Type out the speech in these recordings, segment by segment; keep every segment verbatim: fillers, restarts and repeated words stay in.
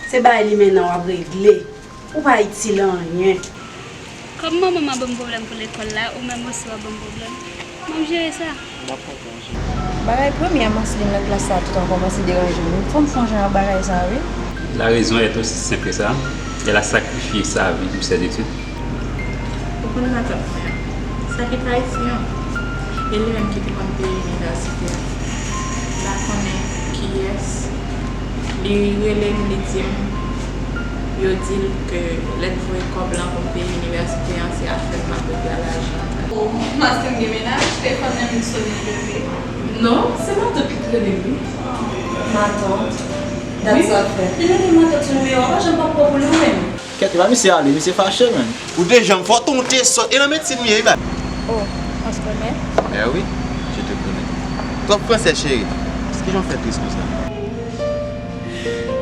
Se bagay li mennen w ap regle. Ou pa itil anyen. Kòm manman m ap ban m pwoblèm pou lekòl la, ou menm osi w ap ban m pwoblèm. M ap jere sa. Bagay premye Marceline nan klas la tout an kòmanse deranje m. Fò m fè yon jan ak bagay sa wi. La raison est aussi simple que ça. Elle a sacrifié sa vie pour ses études. Ou konn matant mwen an, sa ki pa isit non. E li menm ki te konn peye inivèsite a. M pa konnen kiyès. Li rele m, li di m, yo di l ke lè l voye kòb lan pou m peye inivèsite an, se afè m m ap regle a lajan. Oh, Marceline gen mennaj, telefòn nan m sone, leve. Non, se matant ki t rele m wi. Matant? Dat sa fè. Li rele matant sou nimewo a, pa janm pa pran pou li ou menm. Kèt, e pa misye ale, misye fache menm. Ou de janm fò tonte sòt. E nan medsin m ye wi ba. Oh, on se connaît? Eh oui, je te connais. Twòp fransè cheri. Kijan w fè tris konsa?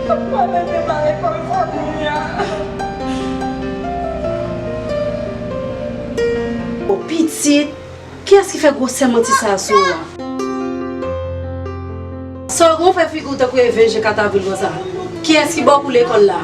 Mwen mete pa lekòl sa kounye a. O pitit, kiyès ki fè gwosè manti sa a sou ou a? Sa w gen w fè figi w tankou Evenje Katavil konsa? Kiyès ki ba w kou lekòl la?